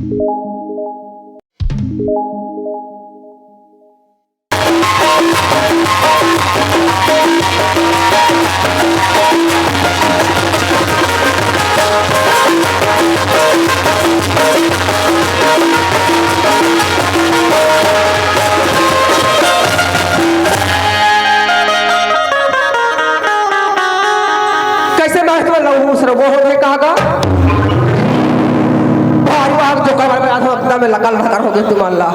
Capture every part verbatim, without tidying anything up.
कइसे मास्टर लहू सरगो होगे का गा? भारी वाह, जो कमर में आधा हफ्ता में लकल लकर होगे तुमन ला।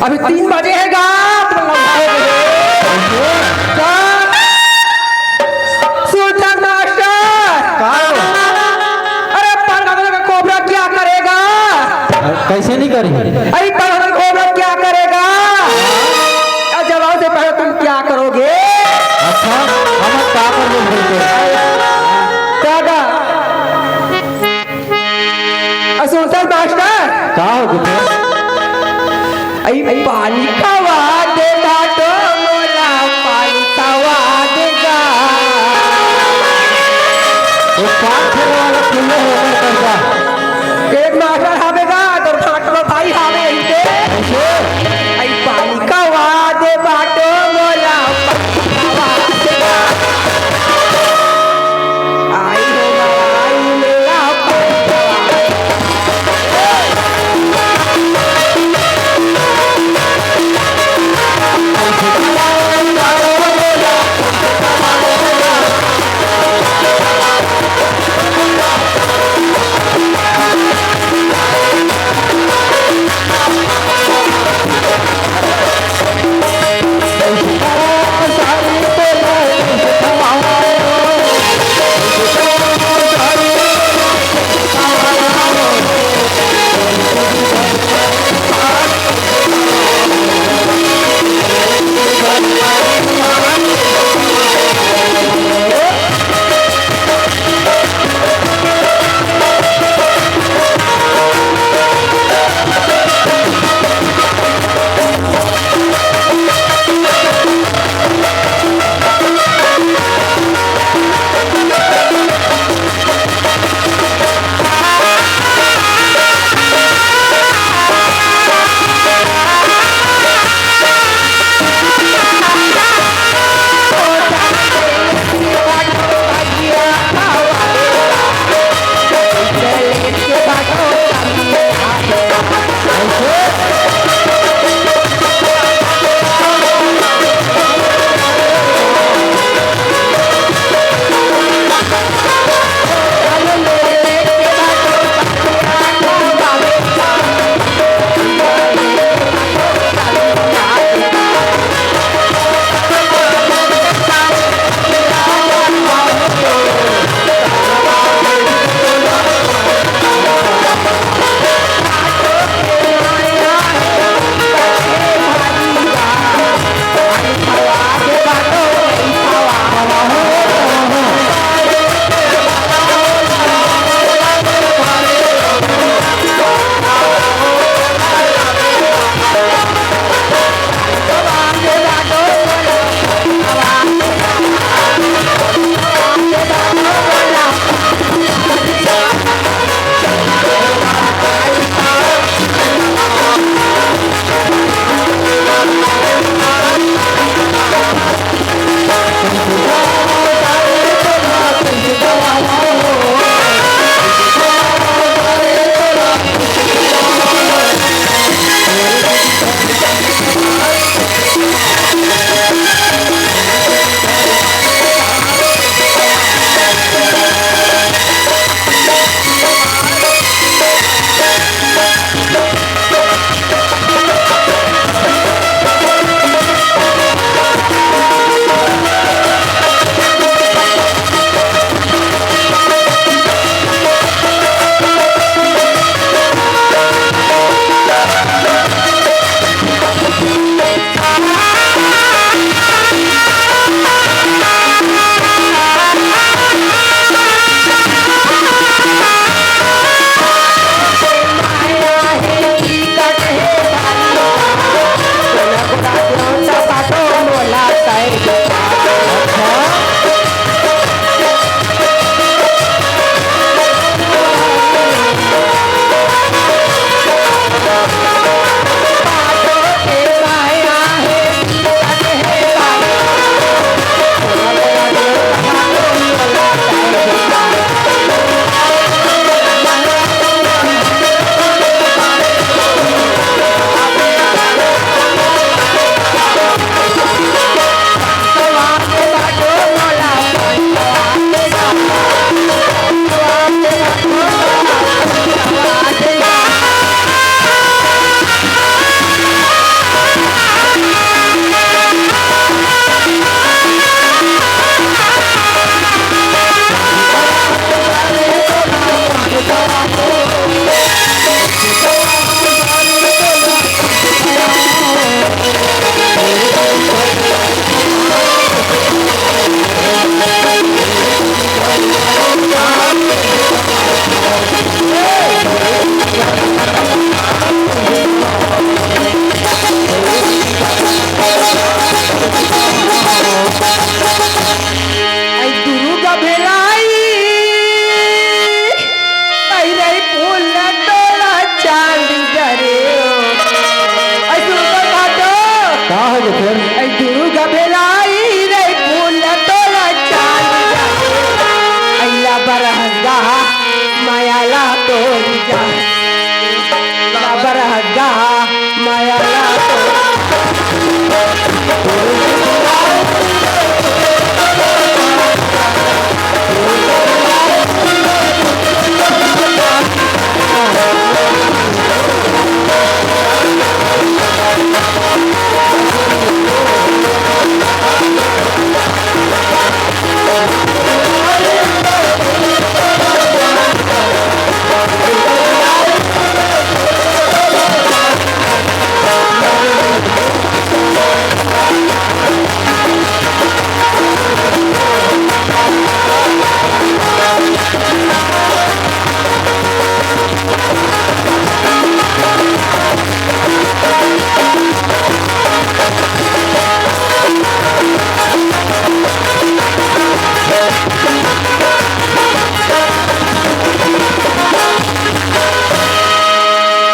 अभी तीन बजे हे गा, तुमन ला उठाओगे। का? सुल्तान मास्टर। का? अरे, परगना का कोबरा क्या करेगा? कइसे नहीं करी? अरे, परगना का कोबरा क्या करेगा? अरे, जवाब से पहले तुम क्या करोगे? अच्छा, हम का करबो बोल के? दादा, अ, सुल्तान मास्टर। का होगे? अई पानी खवा दे गा तो मोला, पानी खवा दे गा। वो पान खेले वाला खुले हो गए करता। एक मास्टर हावे गा, तो फाटो भाई हावे इनके। अई पानी खवा दे गा तो मोला, पानी खवा दे गा। आई हो आई मेरा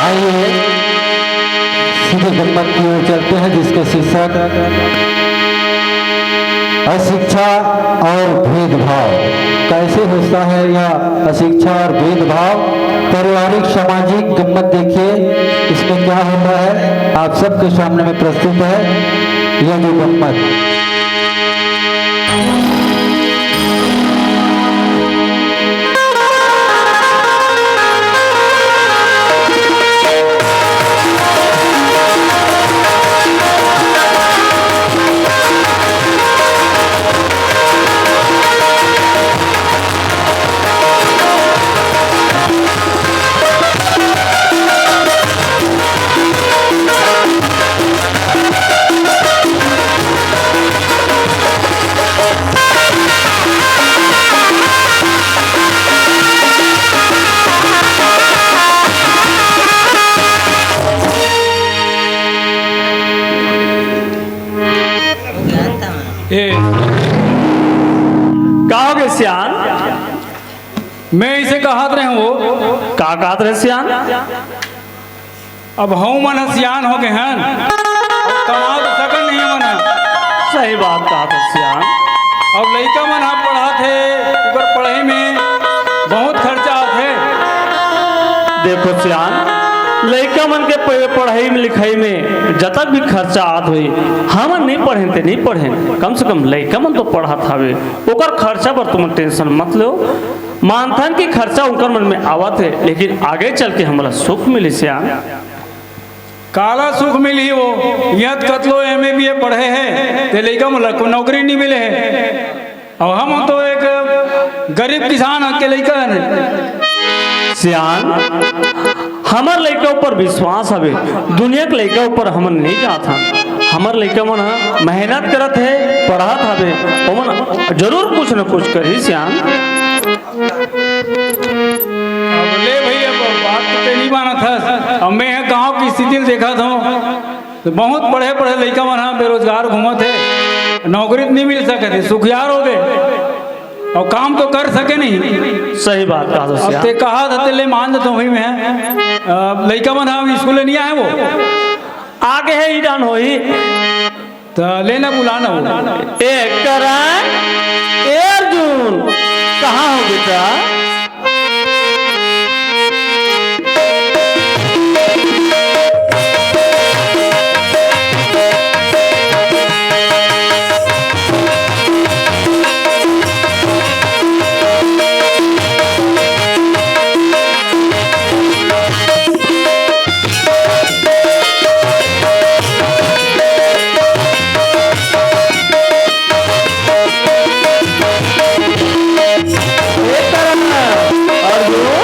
आइए, सीधे गम्मत की ओर चलते हैं, जिसका शीर्षक अशिक्षा और भेदभाव। कैसे होता है यह अशिक्षा और भेदभाव? पारिवारिक सामाजिक गम्मत देखिए, इसमें क्या होता है, आप सबके सामने में प्रस्तुत है यह जो गम्मत। ए, का हो गे सियान? मैं इसे कहत रहे हूँ। का कहत रहे सियान? अब हऊ मन ह सियान हो गए हन, अब कमा तो सकन नहीं मन ह। सही बात कहत हे सियान। अब लइका मन ह पढ़त हे, ओकर पढ़ाई में बहुत खर्चा आथे। देखो सियान, लइका मन के प-, पढ़ाई में लिखाई में जतक भी खर्चा आत होही, हमन नहीं पढ़ेन ते नहीं पढ़ेन, कम से कम लइका मन तो पढ़त हवे, ओकर खर्चा बर तुमन tension मत लो। मानथन कि खर्चा उनकर मन में आवत हे, लेकिन आगे चल के हमला सुख मिली सियान। काला सुख मिलही वो, यत कतलो एम ए बी ए पढ़े हे, ते लइका मन ला को नौकरी नहीं मिले हे। अब हम तो एक गरीब किसान के लइका हन। सियान, हमर लइका ऊपर विश्वास हवे, दुनिया के लइका ऊपर हमन नहीं जात हन। हमर लइका मन ह मेहनत करत हे, पढ़त हवे, ओमन जरूर कुछ न कुछ करही सियान। अब ले भई, अब बात तो ते नहीं मानत हस। अब मैं ह गाँव की स्थिति ल देखत हूँ, तो बहुत पढ़े पढ़े लइका मन ह बेरोजगार घूमत हे, नौकरी तो नहीं मिल सकत हे, सुखियार हो गए, और काम तो कर सके नहीं। सही बात कहा अब सियान। ते कहा था, ते ले मान देता हूँ भाई मैं, अ, लइका मन ह स्कूल नहीं आए वो। आगे है, ई डान होही। त लेना बुलाना हो। ए करण, ए अर्जुन, कहाँ हो बेटा? ए करण, अर्जुन,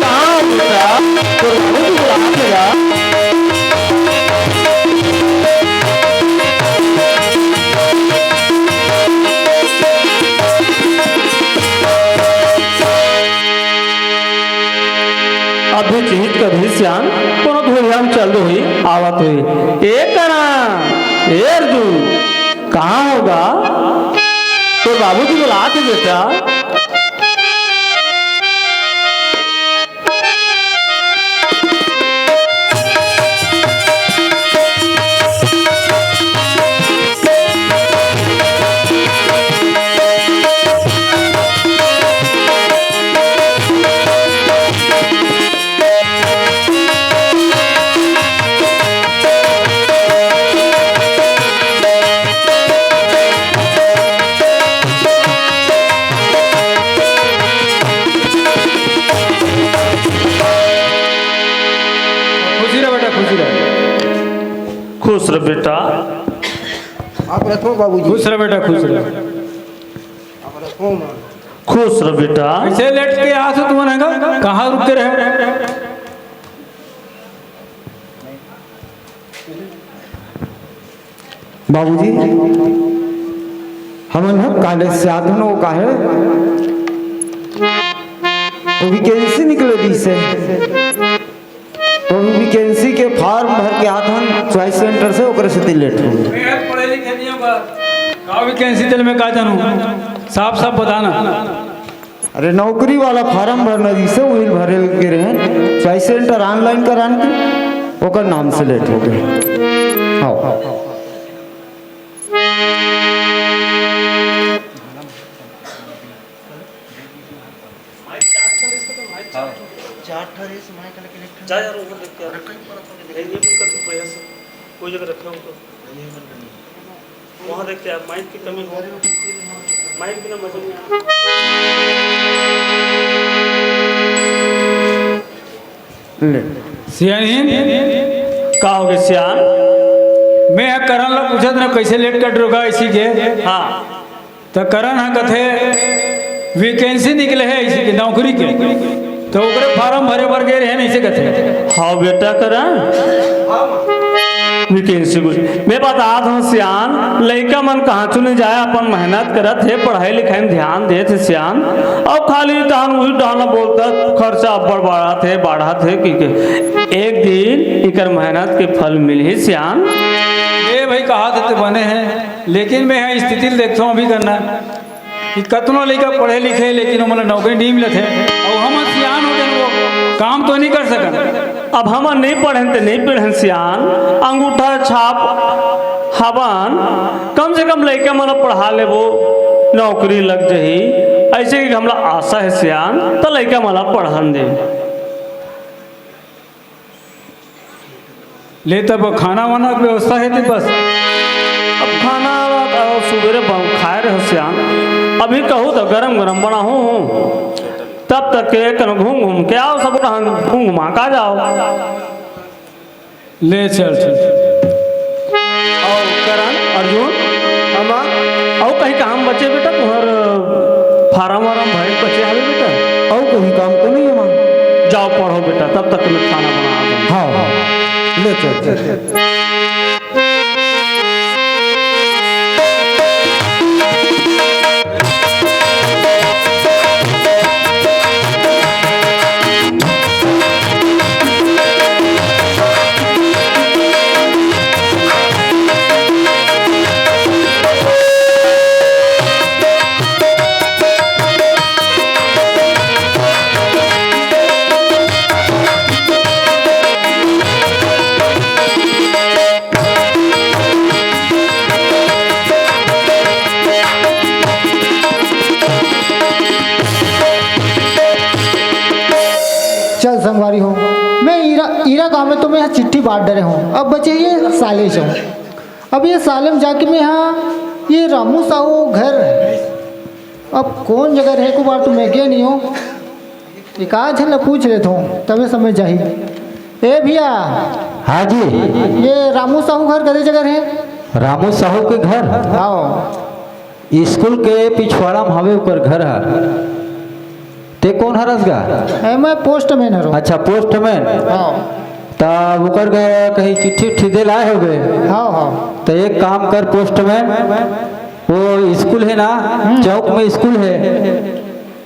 कहाँ हो बेटा? तोर बाबू जी बुलात हे गा। अभी चिहित कभी सियान, कोनो धुरिया म चल दो ही, आवत हुई। ए करण, ए अर्जुन, कहाँ हो गा? तोर बाबूजी बुलात हे बेटा। खुशी रह बेटा, खुशी रह। खुश रह बेटा। आप रखो बाबूजी। खुश रह बेटा, खुश रह। आप रखो माँ। खुश रह बेटा। कैसे लेट के आ सो तुमन ह? कहाँ रुक के रहे? बाबूजी, हमन ह कॉलेज से आत हन, वो काहे? वो वैकेंसी निकले रहिस हे। वो वैकेंसी के फॉर्म भर के आत हन चॉइस सेंटर से, ओकरे सेती लेट हो गे। बेहद पढ़े लिखे नहीं होगा। का वैकेंसी तेल में का जानू? साफ साफ बताना। अरे, नौकरी वाला फारम भरना जिसे, उहिल भरे के रहे, चॉइस सेंटर ऑनलाइन करान के, ओकर नाम से लेट हो गए। हाँ। माइक चार ठो रहिस त माइक चार ठो। चार ठो रहिस, माइक अलग अलग ठो। जा यार, वो देख के आ। अरे, कहीं पर अपन देख। ये, ये कुछ कर दो बढ़िया से। कोई जगह रखे हो तो। वहाँ देख के आ, माइक की कमी हो। माइक बिना मजा नहीं आना। ले। सियान ही? का हो गए सियान? मैं ह करन ला पूछत ना, कैसे लेट कर डरोगा इसी के? हाँ। त करन ह कथे, वैकेंसी निकले हे इसी के, नौकरी के, त ओकरे फारम भरे बर गे रहे, ऐसे कथे। हाँ बेटा करन, वैकेंसी कुछ। मैं बतात हूँ सियान, लइका मन कहाँ चुने जाए, अपन मेहनत करत हे, पढ़ाई लिखाई में ध्यान देत हे सियान। अउ खाली तहन उही डहन बोलत, खर्चा अब्बड़ बाढ़त हे, बाढ़त हे कि के। एक दिन इकर मेहनत के फल मिलही सियान। ए भाई, कहा देते बने हैं। लेकिन मैं ह स्थिति ल देखथों अभी करना कि कतनो लइका पढ़े लिखे, लेकिन ओमन ला नौकरी नहीं मिलत हे। अउ हमन सियान हो गए, वो काम तो नहीं कर सकन। अब हमन नहीं पढ़न ते नहीं पढ़न सियान, अंगूठा छाप हवन, कम से कम लइका मन ला पढ़ा लेबो, नौकरी लग जही, ऐसे कि हमला आशा है सियान, त लइका मन ला पढ़न दे। ले तब खाना वाना के व्यवस्था हे ते बस। अब खाना तो सुबेरे बन-, खाए रहे सियान। अभी कहूँ तो गरम गरम बनाहूँ हूँ। तब तक के कन घूम घूम के आओ, सब कहाँ घूम घुमा का जाओ। ले चल, चल। अउ करन, अर्जुन, अम्मा, अउ कहीं काम बचे बेटा, तुम्हार फारम वारम भरे बचे हवे बेटा? अउ कोई काम तो नहीं है माँ? जाओ पढ़ो बेटा, तब तक मैं खाना बना दूँ। हाँ, हाँ। ले चल, चल, चल। चल संगवारी हो, मैं ईरा, ईरा गांव में तो मैं चिट्ठी बांट डरे हूँ। अब बचे ये साले से। अब ये साले में जाके मैं, हाँ, ये रामू साहू घर, अब कौन जगह रहे को बार तो मैं गया नहीं हूँ। एक आध झन ला पूछ लेत हूँ, तबे समझ जाही। ए भैया। हाँ जी। ये रामू साहू घर कते जगह हे? रामू साहू के घर? हाँ। स्कूल के पिछवाड़ा में हवे ओकर घर ह। ते कौन हरस गा? ए, मैं पोस्टमैन हरों। अच्छा, पोस्टमैन। हाँ। तब ओकर ग-, कहीं चिट्ठी उट्ठी दे लाए होगे। हाँ, हाँ। तो एक काम कर पोस्टमैन, वो स्कूल है ना, हम्म। चौक में स्कूल है,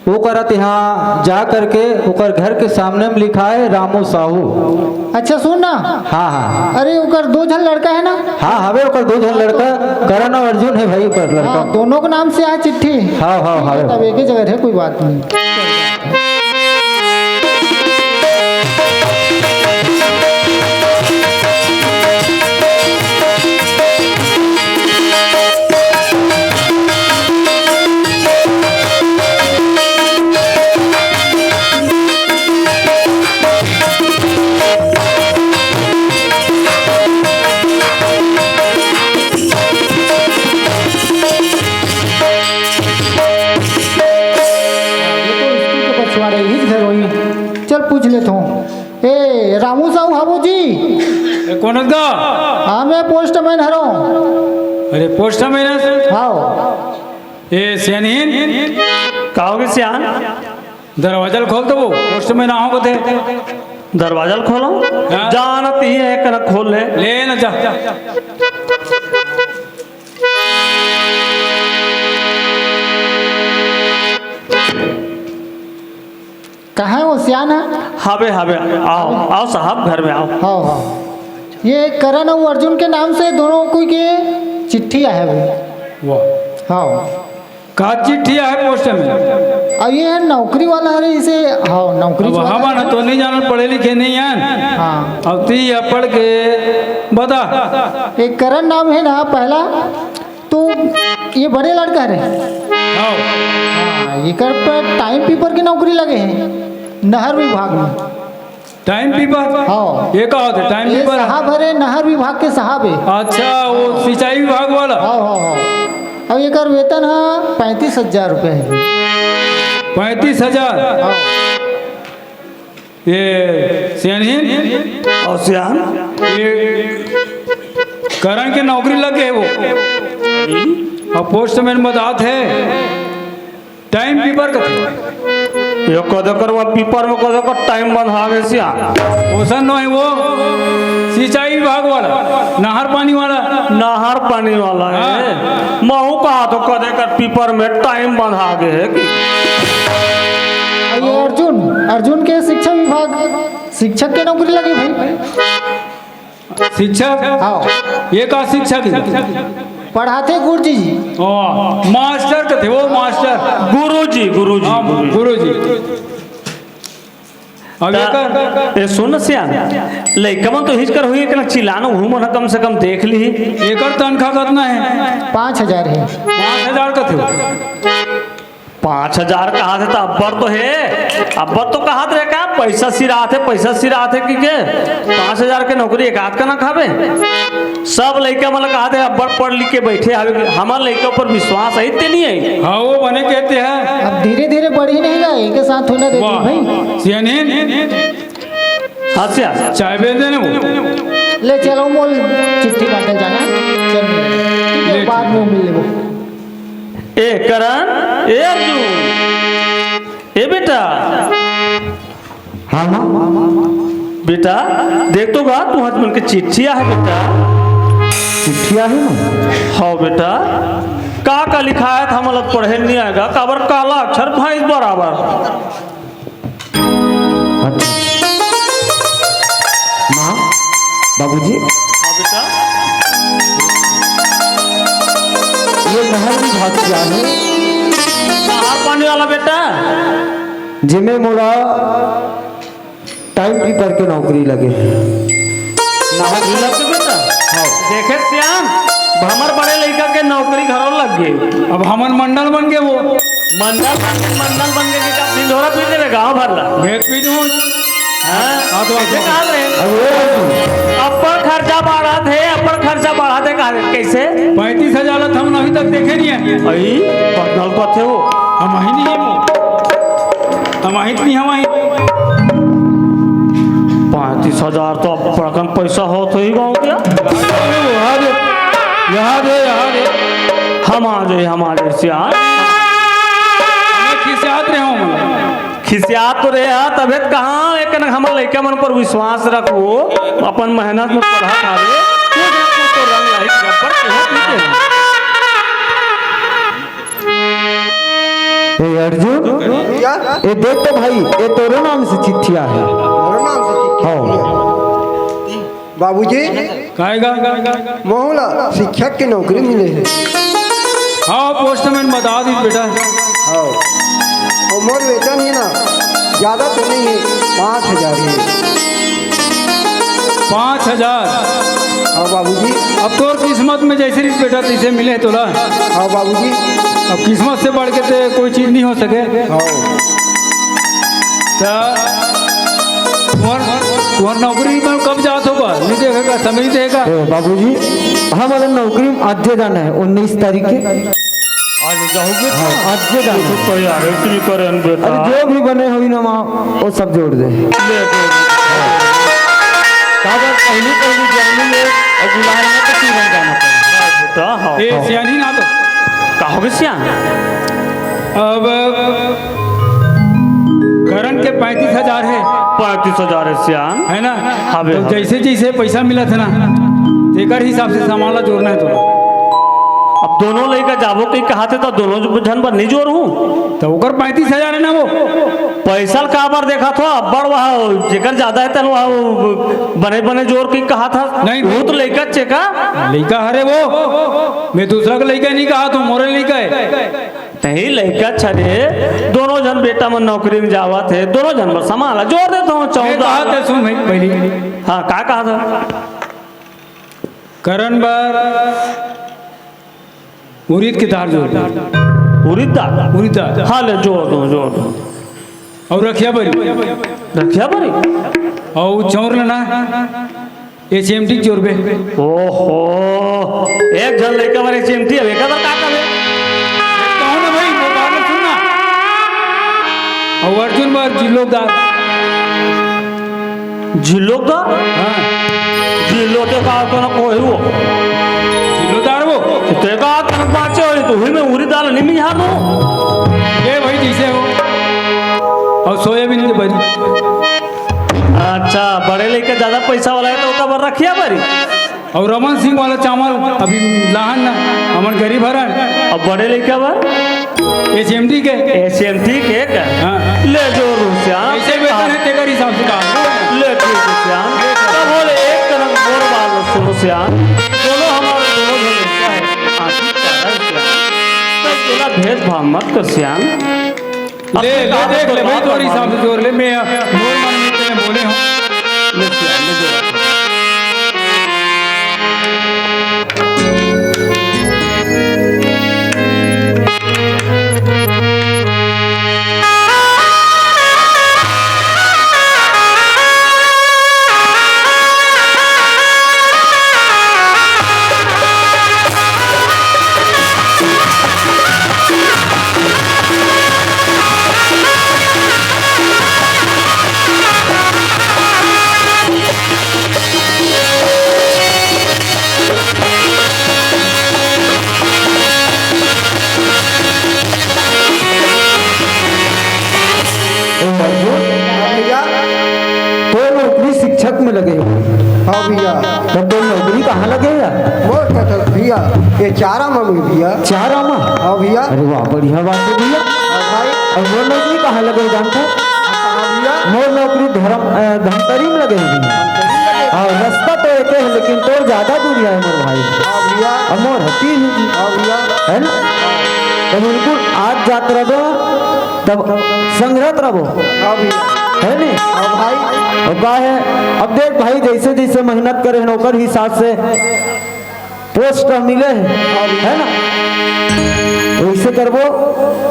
ओकर तिहाँ जा करके ओकर घर के सामने में लिखा है रामू साहू। अच्छा सुन ना। हाँ, हाँ। अरे ओकर दो झन लड़का है ना? हाँ, हवे ओकर दो झन लड़का, करण और अर्जुन है भाई ओकर लड़का। हाँ, दोनों के नाम से है चिट्ठी। हाँ, हाँ, हाँ। तब एक ही जगह है, कोई बात नहीं। ये तो स्कूल के पछवाड़े ही घर होई। चल पूछ लेत हूँ। ए, रामू साहू हाबू जी। ए, कौन हस गा? हाँ, मैं पोस्टमैन हरों। अरे, पोस्टमैन हस? हाँ। ए, सियानहीन? का होगे सियान? दरवाजा ल खोल तो वो, पोस्टमैन आहूँ कथे। दरवाजा ल खोलो? हाँ। जानत ही है, कना खोल ले। ले ना जा। कहाँ है वो सियान है? हावे, हावे, आओ, आओ साहब, घर में आओ। हाँ, हाँ। ये करण और अर्जुन के नाम से दोनों कोई के चिट्ठी आए हवे। वाह। हाँ। का चिट्ठी आहे पोस्ट में? अब ये है नौकरी वाला हरे, इसे, हाँ, नौकरी अब वाला हमन है। तो नहीं जानन, पढ़े लिखे नहीं हैं। हाँ। अब ती ह पढ़ के बता। एक करण नाम है ना पहला, तो ये बड़े लड़का हरे। हाँ। हाँ, एकर पर टाइम कीपर के नौकरी लगे है नहर विभाग में। Time keeper? हाँ। ये का होथे टाइम ये कीपर? साहब हरे, नहर विभाग के साहब है। अच्छा, वो सिंचाई विभाग वाला? हाँ, हाँ, हाँ। अब एकर वेतन है पैंतीस हजार रुपये है। पैंतीस हजार? हाँ। ये सियानहीन? अउ सियान? ये करण के नौकरी लगे है वो। अब पोस्टमैन बतात है। टाइम कीपर कथे। ये कदे कर वो पीपर में कदे कर टाइम बंधावे सियान। ओसन नोहे वो, सिंचाई विभाग वाला, नहर पानी वाला। नहर पानी वाला है। हाँ। महू कहा तो कदे कर पीपर में टाइम बंधा गे है कि। अरे अर्जुन, अर्जुन के शिक्षा विभाग, शिक्षक के नौकरी लगे भाई। शिक्षक? हाँ। ये का शिक्षक है? पढ़ाथे गुरुजी जी। ओ, मास्टर कथे वो, मास्टर। गुरुजी, गुरुजी, हाँ, गुरुजी। गुरुजी। अब त एकर ए, सुन सियान, लइका मन तो हिचकर होही, एकला चिल्लाना उहू मन ह कम से कम देख लीही। एकर तनखा कतना है? पाँच हजार है। पाँच हजार कथे वो। पाँच हजार कहाथे त अब्बड़ तो हे, अब्बड़ तो कहत रहे का, पैसा सिराथे, पैसा सिराथे कि के, पाँच हजार के नौकरी एक आध कना खाबे। सब लइका मन ल कहत हे, अब्बड़ पढ़ लिख के बैठे हवे, हमर लइका ऊपर विश्वास है ते नहीं है। हाँ, वो बने कहते हैं। अब धीरे-धीरे बढ़ी नहीं गा, एक साथ होने देती वाह। भाई। सियानी, हाँ, सिया। चाय बेच देने वो। ले चलो, मोल चिट्ठी काटे जाना। चल, ठीक है, ले बाद में मिल लेबो। ए करण, ए अर्जुन, ए बेटा। हाँ, हाँ। बेटा, देख तो गा, तुँहर मन के चिट्ठी आहे बेटा। चिट्ठी आहे ना? हाँ बेटा, का का लिखाय हे, हमन ला पढ़े नहीं आय गा, काबर काला अक्षर भैंस बराबर। अच्छा। माँ, बाबूजी। हाँ बेटा। ये नहर विभाग क्या है? नहर पानी वाला बेटा। जेमे मोला टाइम कीपर के नौकरी लगे हे। नहर विभाग के बेटा? हाँ। देखे सियान, हमर बड़े लइका के नौकरी घरो लग गे। अब हमन मंडल बन गे वो। मंडल बन गे, मंडल बन गे कि का सिंधोरा पी देबे गाँव भर ला? भेंट पी दूँ। हाँ? हाँ, तो कइसे कहा रे? अरे। अब्बड़ खर्चा बढ़त हे, अब्बड़ खर्चा बढ़त हे, कहा रे? कइसे? पैंतीस हजार ला तो हमन अभी तक देखे नहीं है। अई, बदल कथे वो। हम ही नहीं है वो। हम ही तो नहीं, हम ही। पैंतीस हजार तो अब्बड़ कन पैसा होत होही गाँव के। अरे वो, यहाँ दे, यहाँ दे, यहाँ दे। हम आ जाए, हम आ जाए, सियान। हमें खिसियात रहे हो, मतलब। खिसियात तो रहे हा, तभे त कहाँ एक न हमर लइका मन पर विश्वास रखबो, अपन मेहनत में पढ़त हावे, तू देख तू तो रंग लाही के ऊपर केहो पीते हो। ए अर्जुन, क्या? ए देख तो भाई, ए तोरो नाम से चिट्ठी आहे। मोरो नाम से चिट्ठी हाँ। आहे। बाबूजी, काय गा? मोहू ला शिक्षक के नौकरी मिले हे। हाँ, पोस्टमैन बता दी बेटा। हाँ। अउ मोर वेतन ही ना, ज्यादा तो नहीं है, पाँच हजार है। पाँच हजार? हाँ बाबूजी। अब तोर किस्मत में जैसे रहिस बेटा, तैसे मिले हे तोला। हाँ बाबूजी। अब किस्मत से बढ़ के ते कोई चीज नहीं हो सके। हाँ। त तुँहर, तुँहर नौकरी में कब जात होगा? नहीं देखेगा, समय नहीं देगा। ए, बाबूजी, हमला नौकरी में आजे जाना है, उन्नीस तारीख के। आज जाओगे? हाँ, आजे जाना है। तो तैयार है, इतनी करें बेटा। अरे, जो भी बने होई ना माँ, वो सब जोड़ दे। ले दे। काबर पहली, पहली जर्नी में और बुलाए ना तो तीन जाना पड़ेगा। हाँ, बेटा, हाँ। ए, हाँ। सियानी ना तो। का होगे सियान? अब करण के पैंतीस हजार है। पैंतीस हजार है सियान। है ना? हाँ बे, तो हाँ बे। जैसे जैसे पैसा मिलत है ना, तेकर हिसाब से सामान ला जोड़ना है तो। अब दोनों लइका जाबो कहीं कहा थे तो दोनों झन बर नहीं जोड़हूँ। तो ओकर पैंतीस हजार है ना वो। पैसा ल काबर देखत हो, अब्बड़ वह जेकर ज्यादा है तन वह बने बने जोड़ के कहा था। नहीं, वो तो लइका चेका। लइका हरे वो, मैं दूसरा का लइका नहीं कहा, तो मोरे लइका है। नहीं, लइका अच्छा रे, दोनों झन बेटा मन नौकरी में जावत हे, दोनों झन बर समान ला जोर देत हंव, मैं चौदह कहा ला। थे, सुन भाई, पहली। हाँ, का कहा था? करण बर उरीद के दार जोर दे। उरीद दार? उरीद दार। हाँ, ले, जोर दो, जोर दो। अउ रखिया बरी। रखिया बरी? अउ चौर लेना। एच एम टी के जोरबे। ओहो, एक झन लइका बर एच एम टी हवे, एकर बर का करबे? कहो ना भाई, मोर बात ल सुन ना। अउ अर्जुन बर जिल्लोदार। जिल्लोदार? हाँ। जिल्लो ते का करना कोई वो? जिल्लोदार वो? ते का करना बाचे होई, तो हुई में उरीद दार नहीं मिहा दो। ए भाई, जैसे हो। अउ सोयाबीन के बरी। अच्छा, बड़े लइका ज्यादा पैसा वाला हे, तो ओकर बर रखिया बरी। अउ रमन सिंह वाला चावल अभी लाहन ना, हमन गरीब हरन। अब बड़े लइका बर? एच एम टी के। एच एम टी के का? हाँ। ले जोर दो सियान। ऐसे वेतन हे, तेकर हिसाब से काम। ले ठीक हे सियान। तब बोले एक कनक बोर वालो सुनो सियान। दोनों हमारे दोनों झन लइका हे। आखिर कारण सियान। तब बोला भेदभाव मत कर सियान। ले, ले, देख ले भाई, तोर हिसाब से जोर ले, मैं मोर मन में तेने बोले हंव। ले, ले, ले, जोर। ए अर्जुन, हाँ भैया। तो नौकरी शिक्षक में लगे हो। हाँ भैया। तो तोर नौकरी कहाँ लगे हे यार? मोर तो, तो भैया, ये चारा मा में भैया। चारा मा? हाँ भैया। अरे वाह, बढ़िया बात हे भैया। हाँ भाई। अउ मोर नौकरी कहाँ लगे हे जानत हस? हाँ भैया। मोर नौकरी धरम, अ, धमतरी में लगे हे भैया। धमतरी में लगे। हाँ, रस्ता तो एके हे, लेकिन तोर ज्यादा दूरिहा हे मोर भाई। हाँ भैया। अउ मोर हती ही। हाँ भैया। हे ना? तो बिल्कुल आज जात रहिबो, तब संघरत रहिबो। हाँ भैया। हे नी? हाँ भाई। अउ का हे, अब देख भाई, जइसे जइसे मेहनत करे हन, ओकर हिसाब से पोस्ट मिले हे, हे ना? वइसे करबो।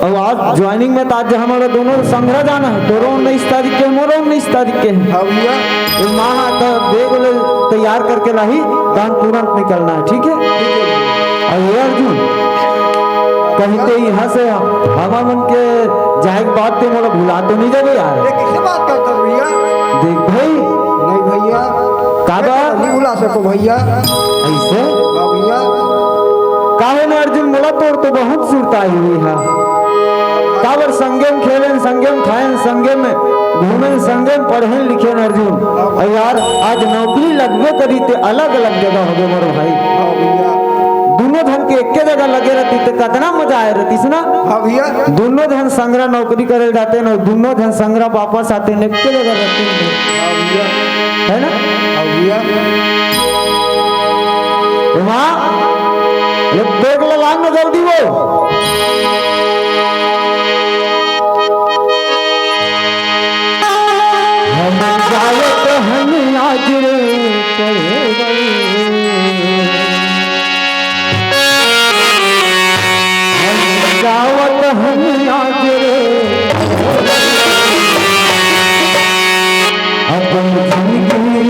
अउ आज ज्वाइनिंग में त आज हमर दोनों संघरा जाना हे, तोरो उन्नीस तारीख के, मोरो उन्नीस तारीख के हे। हाँ भैया। ये माँ हा त बेग ले तैयार करके लाही, तहन तुरंत निकलना हे, ठीक हे? ठीक हे। अउ ये अर्जुन, कहीं ते इहाँ से हमर मन के जाए के बाद ते मोला भुला तो नहीं जाबे यार? ये कइसे बात करत हस भैया? देख भाई। नहीं भैया। का बा? नहीं भुला सकों भैया। अइसे? हाँ भैया। काहे ना अर्जुन, मोला तोर तो बहुत सुरता आई हुई हे। काबर संगे में खेलेन, संगे में खाएन, संगे में घूमेन, संगे में पढ़ेन लिखेन अर्जुन। अउ यार, आज नौकरी लगबे करी ते अलग-अलग जगह होबे मोर भाई। हाँ भैया। दूनों झन के एके जगह लगे रहती ते कतना मजा आए रहतिस ना। हाँ भैया। दूनों झन संघरा नौकरी करे जातेन अउ दूनों झन संघरा वापस आतेन, एके जगह रहतेन। हाँ भैया। हे ना? हाँ भैया। ए माँ, ये bag ला लान ना जल्दी वो। हम जावत हन आज रे पड़े गए। हम जावत हन आज रे। अपन जिंदगी